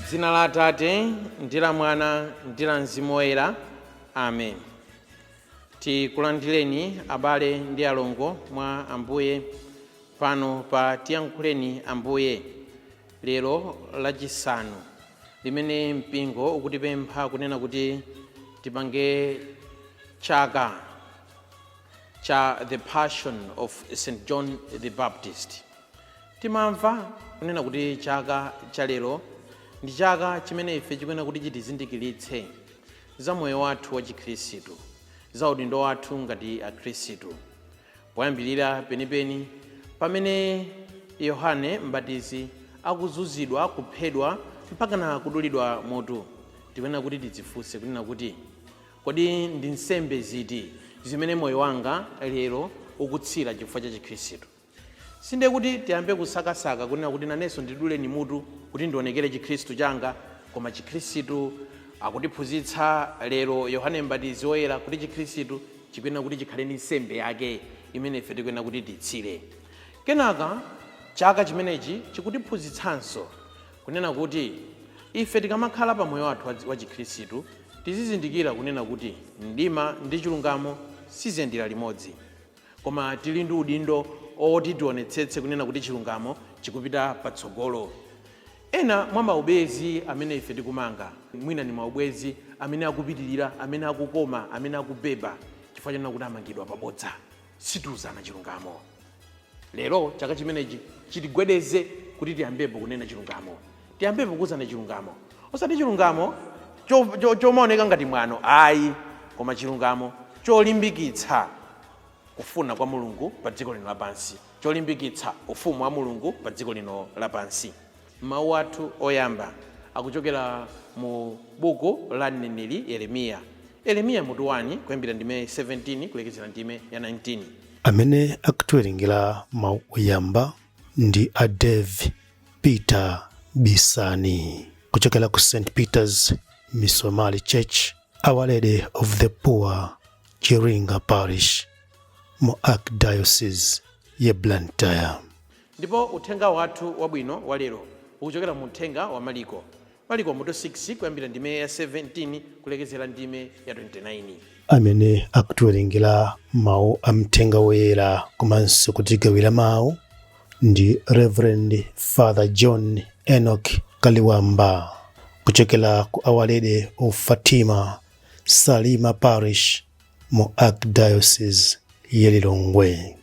Dzina la Atate ndi la Mwana ndi la Mzimu Woyera, amen. Tikulandireni abale ndi alongo mwa Ambuye pano pa Tiyankhuleni Ambuye lero Lachisanu, limene mpingo ukutipempha kunena kuti tipange chaka cha the Passion of St John the Baptist. Timamva kunena kuti chaka cha lero ndi chaka chimene ife chikuyenera kuti chitizindikiritse za moyo wathu wa Chikhristu, za udindo wathu ngati Akhristu. Poyambirira penipeni, pamene Yohane Mbatizi akuzunzidwa, kuphedwa, mpakana kudulidwa mutu, tikuyenera kuti tidzifunse kunena kuti, kodi ndi nsembe ziti zimene moyo wanga lero ukutsira chifukwa cha Chikhristu? Sindiye kuti tiyambe kusakasaka kunena kuti nanenso ndiduleni mutu kuti ndionekere Chikhristu changa, koma Chikhristu akutiphunzitsa lero Yohane Mbatizi woyera kuti Chikhristu chikuyenera kuti chikhale ndi nsembe yake imene ife tikuyenera kuti titsire. Kenaka chaka chimenechi chikutiphunzitsanso kunena kuti ife tikamakhala pa moyo wathu wa Chikhristu tizizindikira kunena kuti mdima ndi chilungamo siziyendera limodzi, koma tili ndi udindo oti tionetsetse kunena kuti chilungamo chikupita patsogolo. Ena mwa maubwenzi amene ife tikumanga mwina ni maubwenzi amene akupitirira, amene akukoma, amene akubeba chifukwa chonena kuti amangidwa pabodza, sitiuzana chilungamo. Lero chaka chimenechi chitigwedeze kuti tiyambepo kunena chilungamo, tiyambepo kuuzana chilungamo, osati chilungamo chomaoneka ngati mwano ayi, koma chilungamo cholimbikitsa kufuna kwa Mulungu pa dziko lino lapansi, cholimbikitsa ufumu wa Mulungu pa dziko lino lapansi. Mawu athu oyamba akuchokera mu buku la mneneri Yeremiya, Yeremiya mutu 1, kuyambira ndime 17 kulekezera ndime ya 19. Amene akutiwerengera mawu oyamba ndi a Dave Peter Bisani kuchokera ku St Peter's Misomali Church, Our Lady of the Poor, Chiringa Parish, mu Archdiocese ya Blantyre. Ndipo uthenga wathu wabwino wa lero ukuchokera mu uthenga wa Maliko, Maliko mutu 6, kuyambira ndime ya 17 kulekezera ndime ya 29. Amene akutiwerengera mawu a mthenga woyera komanso kutigawira mawu ndi Reverend Father John Enoch Kaliwamba kuchokera ku Our Lady of Fatima, Salima Parish, mu Archdiocese ya Lilongwe.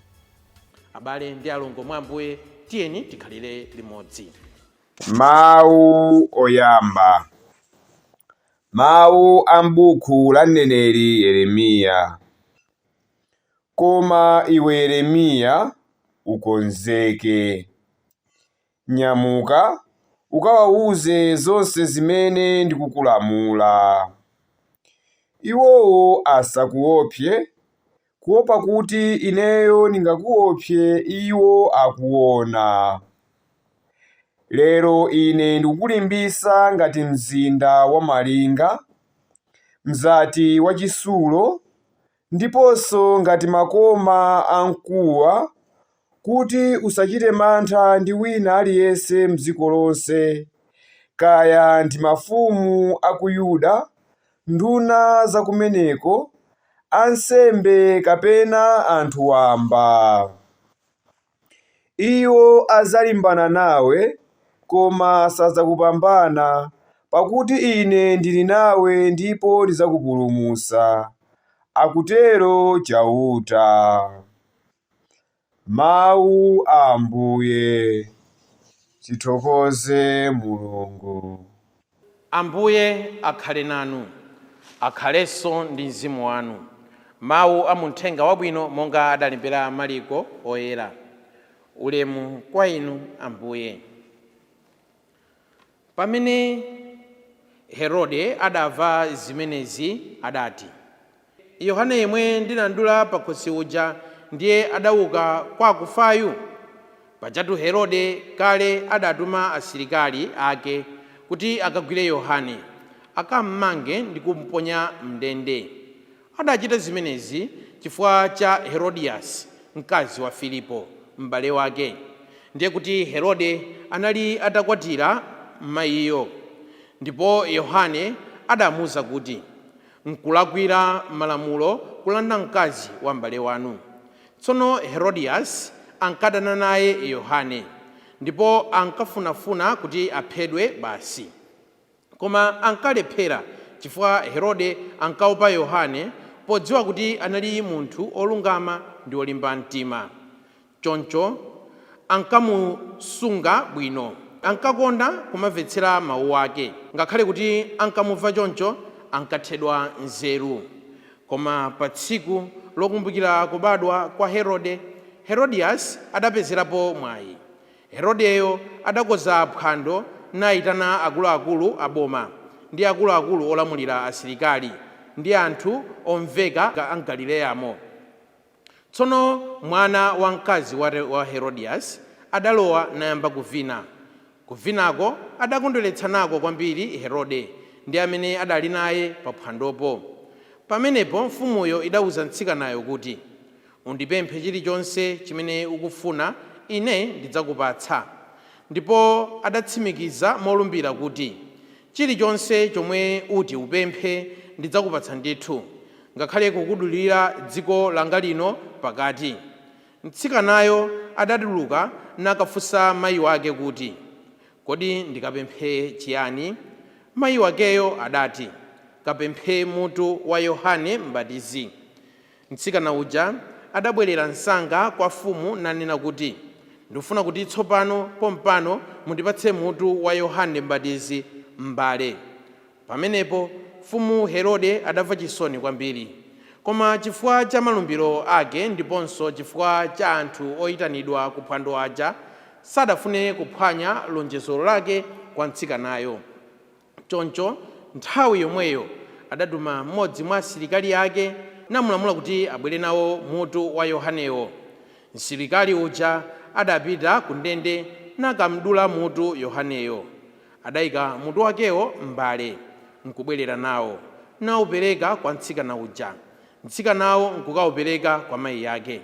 Abale ndi alongo mwa Ambuye, tiyeni tikhalire limodzi. Mawu oyamba. Mawu a m'buku la mneneri Yeremiya. Koma iwe Yeremiya, ukonzeke. Nyamuka, ukawauze zonse zimene ndikukulamula. Iwowo asakuopse, kuopa kuti ineyo ndingakuopse iwo akuona. Lero ine ndikukulimbitsa ngati mzinda wamalinga, mzati wachitsulo, ndiponso ngati makoma amkuwa, kuti usachite mantha ndi wina aliyense m'dziko lonse, kaya ndi mafumu a ku Yuda, nduna za kumeneko, ansembe kapena anthu wamba. Iwo adzalimbana nawe, koma sadzakupambana, pakuti Ine ndili nawe ndipo ndidzakupulumutsa, akutero Chauta. Mawu a Ambuye. Tithokoze Mulungu. Ambuye akhale nanu. Akhalenso ndi mzimu wanu. Mawu a mu Mthenga Wabwino monga adalembera Mariko Oyera. Ulemu kwa inu, Ambuye. Pamene Herode adamva zimenezi, adati, Yohane yemwe ndinamdula pakhosi uja ndiye adauka kwa akufayu? Pajatu Herode kale adatuma asilikali ake kuti akagwire Yohane, akammange ndi kumponya m'ndende. Adachita zimenezi chifukwa cha Herodiyasi, mkazi wa Filipo, mbale wake. Ndiye kuti Herode anali atakwatira mayiyo. Ndipo Yohane adamuwuza kuti, "Nkulakwira malamulo kulanda mkazi wa m'bale wanu." Tsono Herodias ankadana naye Yohane ndipo ankafunafuna kuti aphedwe basi, koma ankalephera chifukwa Herode ankaopa Yohane, podziwa kuti anali munthu olungama ndi olimba mtima. Choncho ankamusunga bwino, ankakonda kumamvetsera mawu ake. Ngakhale kuti ankamumva choncho, ankathedwa nzeru. Koma pa tsiku lokumbukira kubadwa kwa Herode, Herodias adapezerapo mwayi. Herodeyo adakonza phwando nayitana akuluakulu a boma ndi akuluakulu olamulira asilikali ndi anthu omveka a m'Galileyamo. Tsono mwana wamkazi wa Herodias adalowa nayamba kuvina. Kuvinako adakondweretsa nako kwambiri Herode ndi amene adali naye pa phwandopo. Pamenepo mfumuyo idawuza mtsikanayo kuti, "Undipemphe chilichonse chimene ukufuna, ine ndidzakupatsa." Ndipo adatsimikiza molumbira kuti, "Chilichonse chomwe uti upemphe ndidzakupatsa ndithu, ngakhale kukudulira dziko langa lino pakati." Mtsikanayo adatuluka nakafunsa mayi wake kuti, "Kodi ndikapemphe chiyani?" Mayi wakeyo adati, "Kapemphe mutu wa Yohane Mbatizi." Mtsikana uja adabwerera msanga kwa mfumu nanena kuti, "Ndifuna kuti tsopano pompano mundipatse mutu wa Yohane Mbatizi m'mbale." Pamenepo mfumu Herode adamva chisoni kwambiri, koma chifukwa cha malumbiro ake ndiponso chifukwa cha anthu oyitanidwa kuphwando aja, sadafune kuphwanya lonjezo lake kwa mtsikanayo. Choncho nthawi yomweyo adatuma mmodzi mwa asilikali ake namulamula kuti abwere nawo mutu wa Yohanewo. Msilikali uja adapita ku ndende nakamdula mutu Yohaneyo. Adayika mutu wakewo m'mbale nkubwerera nawo, nawupereka kwa mtsikana uja, mtsikanawo nkukawupereka kwa mayi ake.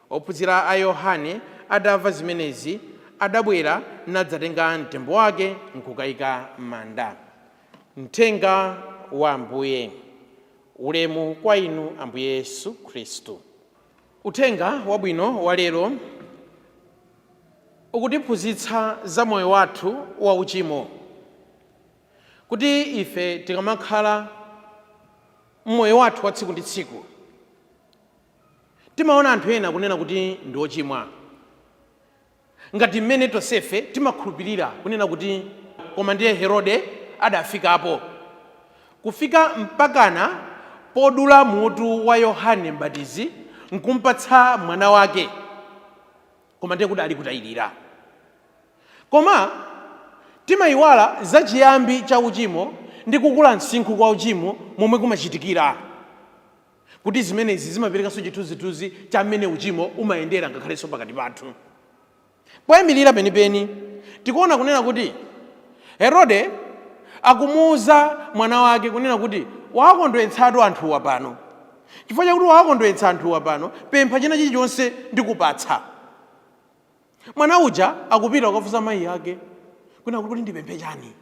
Ophunzira a Yohane atamva zimenezi, adabwera nadzatenga mtembo wake nkukayika m'manda. Mthenga wa Ambuye. Ulemu kwa inu, Ambuye Yesu Khristu. Uthenga wabwino wa lero ukutiphunzitsa za moyo wathu wa uchimo, kuti ife tikamakhala mmoyo wathu wa tsiku ndi tsiku, timaona anthu ena kunena kuti ndi ochimwa, ngati mmene tonsefe timakhulupirira kunena kuti koma ndiye Herode adafikapo kufika mpakana podula mutu wa Yohane Mbatizi nkumpatsa mwana wake, koma ndiye kuti ali kutayirira. Koma timayiwala zachiyambi cha uchimo ndi kukula msinkhu kwa uchimo momwe kumachitikira, kuti zimenezi zimaperekanso chithunzithunzi cha mmene uchimo umayendera ngakhalenso pakati pathu. Poyambirira penipeni tikuona kunena kuti Herode akumuwuza mwana wake kunena kuti, "Wakondwetsatu anthuwa pano. Chifukwa chakuti wakondwetsa anthuwa pano, pempha china chilichonse ndikupatsa." Mwana uja akupita kukafunsa mayi ake kunena kuti, "Ndipemphe chani?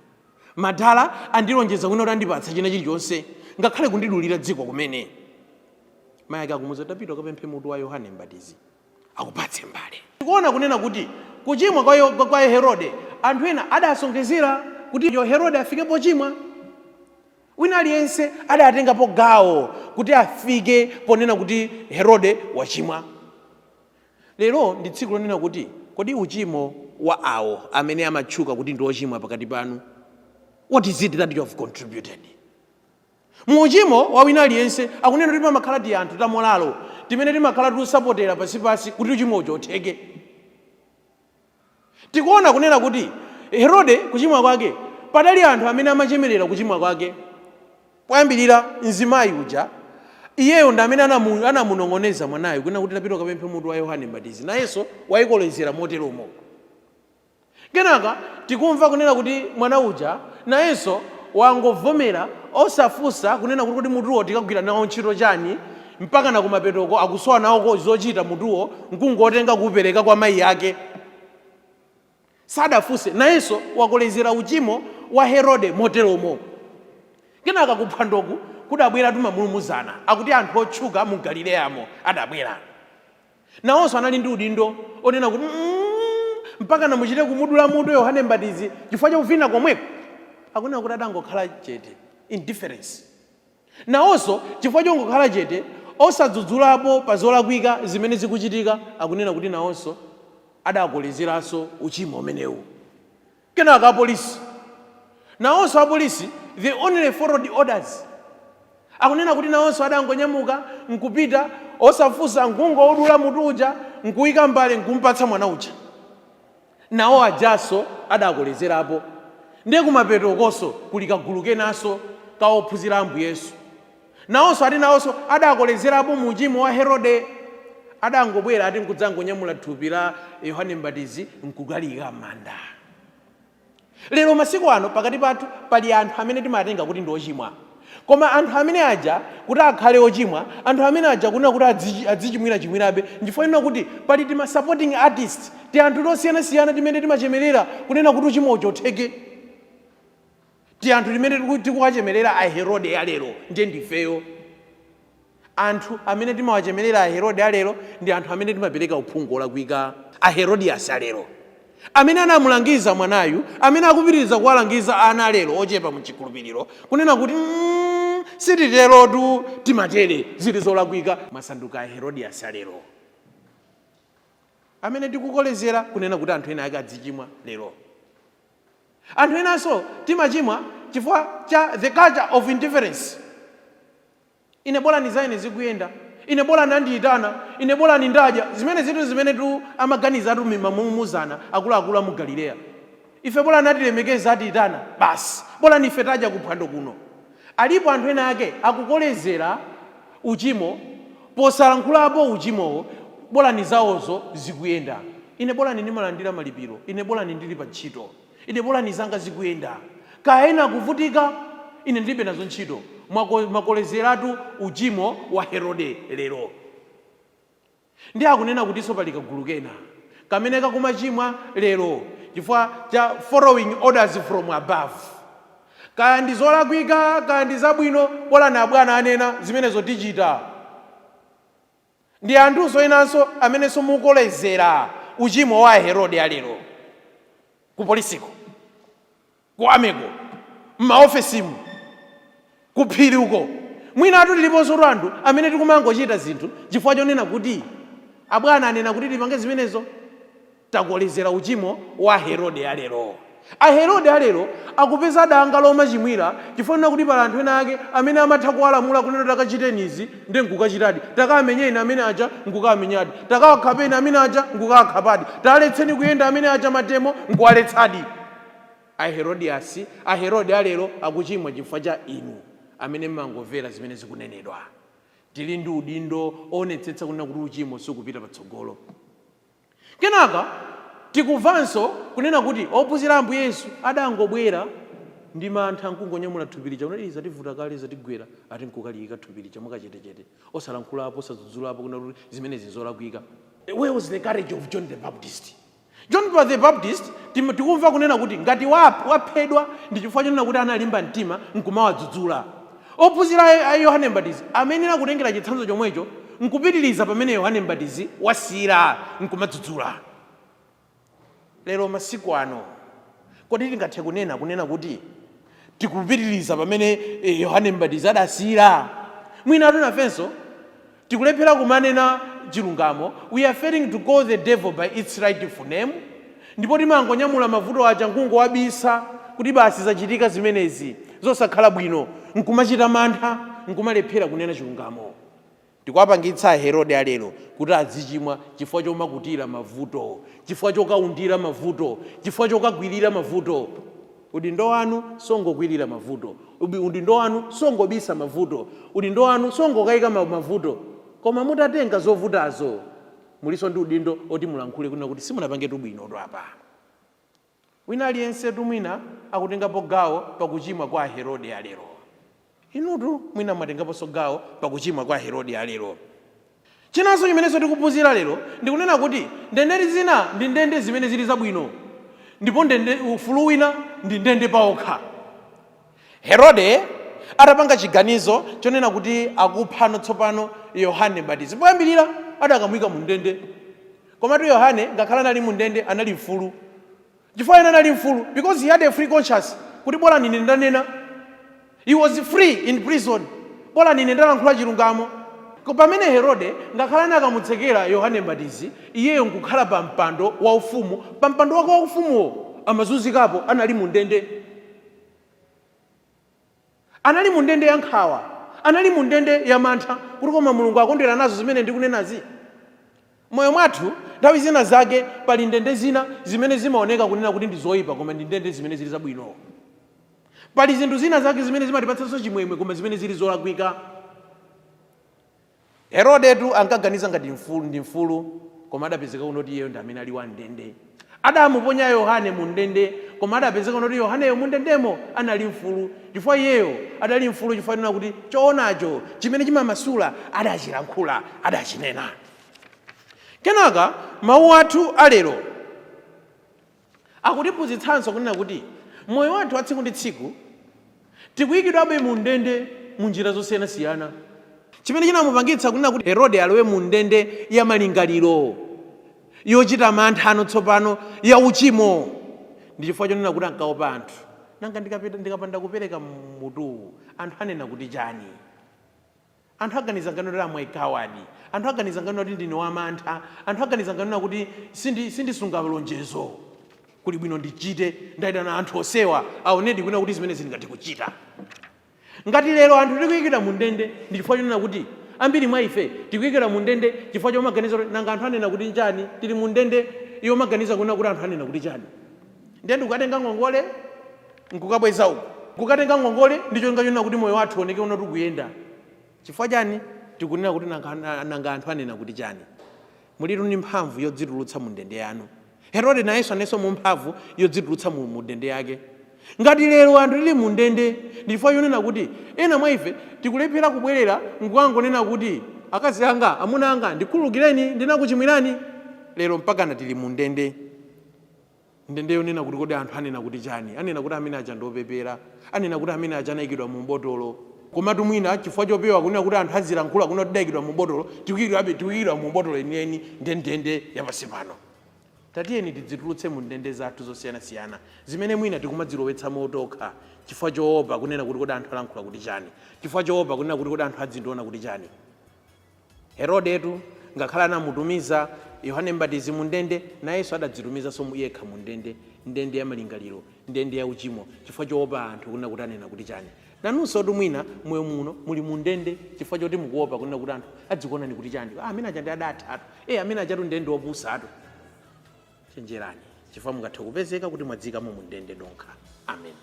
Madala andilonjeza kunena kuti andipatsa china chilichonse, ngakhale kundidulira dziko kumene." Mayi ake akumuwuza, "Tapita ukapemphe mutu wa Yohane Mbatizi, akupatse mbale." Tikuona kunena kuti kuchimwa kwa Herode, anthu ena adasonkhezera kuti yo Herode afike pochimwa. Wina aliyense adatengapo gawo kuti afike ponena kuti Herode wachimwa. Lero ndi tsiku lonena kuti, kodi uchimo wa awo amene amatchuka kuti ndi ochimwa pakati panu, what is it that you have contributed mu uchimo wa wina aliyense? Akunena kuti pamakhala ti anthu tamolalo timene timakhala tikusapotera pasipasi kuti uchimo uja utheke. Tikuona kunena kuti Herode kuchimwa kwake, padali anthu amene amachemerera kuchimwa kwake. Poyambirira mzimayi uja, iyeyo ndi amene anamunong'oneza mwanayo kunena kuti, "Tapita ukapemphe mutu wa Yohane Mbatizi." Nayenso wayikolezera moteromo. Kenaka tikumva kunena kuti mwana uja nayenso wangovomera osafunsa kunena kuti mutuwo tikagwira nawo ntchito chani, mpaka na kumapetoko akusowa nawo zochita, mutuwo nkungotenga kuupereka kwa mayi ake. Sadafunse, nayenso wakolezera uchimo. wa Herode moteromo. Kenaka kuphwandoku kudabwera tumamulumuzana, akuti anthu otchuka mu Galileyamo adabwera. Nawonso anali ndi udindo onena kuti mpaka namuchite kumudula mutu Yohane Mbatizi chifukwa chakuvina komweko. Akunena kuti adangokhala chete, indifference. Nawonso chifukwa chongokhala chete, osadzudzulapo pa zolakwika zimene zikuchitika, akunena kuti nawonso adakolezeranso uchimo umenewu. Kenaka apolisi nawonso, apolisi, they only followed orders. Akunena kuti nawonso adangonyamuka nkupita osafunsa, nkungoudula mutu uja, nkuyika mbale, nkumpatsa mwana uja. Nawo ajaso adakolezerapo. Ndiye kumapetokonso kuli kagulu kenanso ka ophunzira Ambuye Yesu. Nawonso ati nawonso adakolezerapo mu uchimo wa Herode. Adangobwera ati nkudzangonyamula thupi la Yohane Mbatizi nkukaliyika m'manda. Lero masiku ano pakati pathu pali anthu amene timatenga kuti ndi ochimwa, koma anthu amene aja kuti akhale ochimwa, anthu amene aja kunena kuti adzichimwirachimwirabe, nchifukwa chonena kuti pali tima supporting artist, ti anthu tosiyanasiyana timene timachemerera kunena kuti uchimo uja utheke. Ti anthu timene tikuwachemerera a Herode alero ndiye ndifeyo. Anthu amene timawachemerera a Herode alero ndi anthu amene timapereka uphungu olakwika. A Herodias alero amene anamulangiza mwanayu, amene akupitiriza kuwalangiza ana alero ochepa mu chikhulupiriro kunena kuti sititerotu, timatere, zili zolakwika. Mwasanduka a Herodias alero amene tikukolezera kunena kuti anthu ena ake adzichimwa lero. Anthu enanso timachimwa chifukwa cha the culture of indifference. Ine bolani zaine zikuyenda, ine bolani andiyitana, ine bolani ndadya. Zimene zitu zimene tu amaganiza atu mimamumuzana akuluakulu a mu Galileya. Ife bolani atilemekeza, atiyitana basi, bolani ife tadya kuphwando kuno. Alipo anthu ena ake akukolezera uchimo posalankhulapo uchimowo, bolani zawozo zikuyenda. Ine bolani ndimalandira malipiro, ine bolani ndili pa ntchito, ine bolani zanga zikuyenda, kaya ena akuvutika, ine ndilibe nazo ntchito. Mwakolezeratu uchimo wa Herode lero. Ndi akunena kutinso pali kagulu kena kamene kakumachimwa lero chifukwa cha following orders from above. Kaya ndi zolakwika, kaya ndi zabwino, bolani abwana anena zimenezo, tichita. Ndi anthunso enanso amenenso mukolezera uchimo wa Herode alero, ku polisiko, ku ameko, m'maofesimu, kuphiri uko. Mwina atu tiliponso anthu amene tikumangochita zinthu chifukwa chonena kuti abwana anena kuti tipange zimenezo. Takolezera uchimo wa Herode alero. Aherode alero akupeza danga lomachimwira chifukwa chonena kuti pali anthu ena ake amene amatha kuwalamula kunena takachiteni izi, ndi nkukachitadi. Takamenyeni amene aja, nkukamenyadi. Takawakhapeni amene aja, nkukawakhapadi. Taletseni kuyenda amene aja matemo, nkuwaletsadi. Aherodiasi, Aherode alero akuchimwa chifukwa cha inu amene mmangomvera zimene zikunenedwa. Tili ndi udindo onetsetsa kunena kuti uchimo sikupita patsogolo. Kenaka tikumvanso kunena kuti ophunzira Ambuye Yesu adangobwera ndi mantha nkungonyamula thupi lija, kunati zativuta kale, zatigwera, ati nkukaliyika thupi lija mwakachetechete, osalankhulapo, osadzudzulapo kunena kuti zimenezi nzolakwika. Where was the courage of John the Baptist? John the Baptist tikumva kunena kuti ngati waphedwa ndi chifukwa chonena kuti analimba mtima nkumawadzudzula ophunzira a Yohane Mbatizi, amene akutengera chitsanzo chomwecho nkupitiriza pamene Yohane Mbatizi wasiyira nkumadzudzula. Lero masiku ano kodi tingathe kunena kuti tikupitiriza pamene Yohane Mbatizi adasiyira? Mwina atunafenso tikulephera kumanena chilungamo. We are failing to call the devil by its rightful name, ndipo timangonyamula mavuto aja nkungowabisa kuti basi zachitika zimenezi zosakhala bwino, nkumachita mantha, nkumalephera kunena chilungamo. Tikuwapangitsa Herode alero kuti azichimwa chifukwa chomakutira mavuto, chifukwa chokaundira mavuto, chifukwa chokagwirira mavuto. Udindo wanu songokwirira mavuto, udindo wanu songobisa mavuto, udindo wanu songokayika mavuto, koma mutatenga zovutazo muliso ndi udindo oti mulankhule kunena kuti simunapangetu bwino apa. Wina aliyense tumwina akutengapo gawo pakuchimwa kwa Herode alero. Inutu mwina mwatengaponso gawo pakuchimwa kwa Herode alero. Chinanso chimenenso tikuphunzira lero ndikunena kuti ndende zina ndi ndende zimene zili zabwino. Ndipo ndende ufulu wina ndi ndende paokha. Herode atapanga chiganizo chonena kuti akuphano tsopano Yohane Mbatizi, poyambirira adakamuyika mu ndende. Komatu Yohane ngakhale anali mu ndende anali mfulu. Chifukwa ena anali mfulu? Because he had a free conscience, kuti bola ine ndanena. He was free in prison, bola ine ndalankhula chilungamo. Pamene Herode ngakhale anakamutsekera Yohane Mbatizi, iyeyo nkukhala pa mpando waufumu, pa mpando wake waufumuwo amazunzikapo, anali mu ndende, anali mu ndende ya nkhawa, anali mu ndende ya mantha, kuti koma Mulungu akondwera nazo zimene ndikunenazi? Moyo mwathu nthawi zina zake pali ndende zina zimene zimaoneka kunena kuti ndi zoyipa, koma ndi ndende zimene zili zabwino. Pali zinthu zina zake zimene zimatipatsanso chimwemwe, koma zimene zili zolakwika. Herodetu ankaganiza ngati mfulu ndi mfulu, koma adapezeka kuti iyeyo ndi amene ali wa ndende. Adamuponya Yohane mu ndende, koma adapezeka kuti Yohaneyo mu ndendemo anali mfulu. Chifukwa iyeyo adali mfulu, chifukwa nena kuti choonacho chimene chimamasula adachilankhula, adachinena. Kenaka mawu athu alero akutiphunzitsanso kunena kuti moyo wathu wa tsiku ndi tsiku tikuyikidwabe mu ndende mu njira zosiyanasiyana. Chimene chinamupangitsa kunena kuti Herode alowe mu ndende ya malingaliro, yochita mantha ano tsopano, ya uchimo, ndi chifukwa chonena kuti ankaopa anthu. Nanga ndikapanda kupereka mutuwu, anthu anena kuti chani? Anthu aganiza ngati kuti am a coward, anthu aganiza ngati kuti ndine wamantha, anthu aganiza ngati kuti sindisunga lonjezo. Kuli bwino ndichite, ndayitana anthu osewa aonedi kunena kuti zimene zindingathe kuchita. Ngati lero anthu tikuyikidwa mu ndende, ndi chifukwa chonena kuti ambiri mwa ife tikuyikidwa mu ndende chifukwa chomaganiza kuti nanga anthu anena kuti chani? Tili mu ndende yomaganiza kunena kuti anthu anena kuti chani. Ndiye ndikukatenga ngongole nkukabweza uku, kukatenga ngongole ndi cholinga chonena kuti moyo wathu uoneke unoti ukuyenda. Chifukwa chani? Tikunena kuti nanga anthu anena kuti chani? Mulitu ndi mphamvu yodzitulutsa mu ndende yanu. Herode nayenso analinso mu mphamvu yodzitulutsa mu ndende yake. Ngati lero anthu tili mu ndende, ndi chifukwa chonena kuti ena mwa ife tikulephera kubwerera nkukangonena kuti akazi anga, amuna anga, ndikhululukireni, ndinakuchimwirani. Lero mpakana tili mu ndende, ndende yonena kuti kodi anthu anena kuti chani? Anena kuti amene aja ndiopepera, anena kuti amene aja anayikidwa mu botolo. Komatu mwina chifukwa chopewa kunena kuti anthu azilankhula kunena kuti tidayikidwa mu botolo, tikuyikidwabe, tikuyikidwa mu botolo yeniyeni, ndiye ndende yapansi pano. Tatiyeni tidzitulutse mu ndende zathu zosiyanasiyana zimene mwina tikumadzilowetsamo tokha chifukwa choopa kunena kuti kodi anthu alankhula kuti chani, chifukwa choopa kunena kuti kodi anthu adzindiona kuti chani. Herodetu ngakhale anamutumiza Yohane Mbatizi mu ndende, nayenso adadzitumizaso yekha mu ndende, ndende ya malingaliro, ndende ya uchimo, chifukwa choopa anthu kunena kuti anena kuti chani. Nanunso mwina moyo muno muli mu ndende chifukwa choti mukuopa kunena kuti anthu adzikuonani kuti chani. Ah, amene aja ndi adathatu, amene ajatu ndende opusatu. Chenjerani, chifukwa mungathe kupezeka kuti mwadzikamo mu ndende nokha. Amen.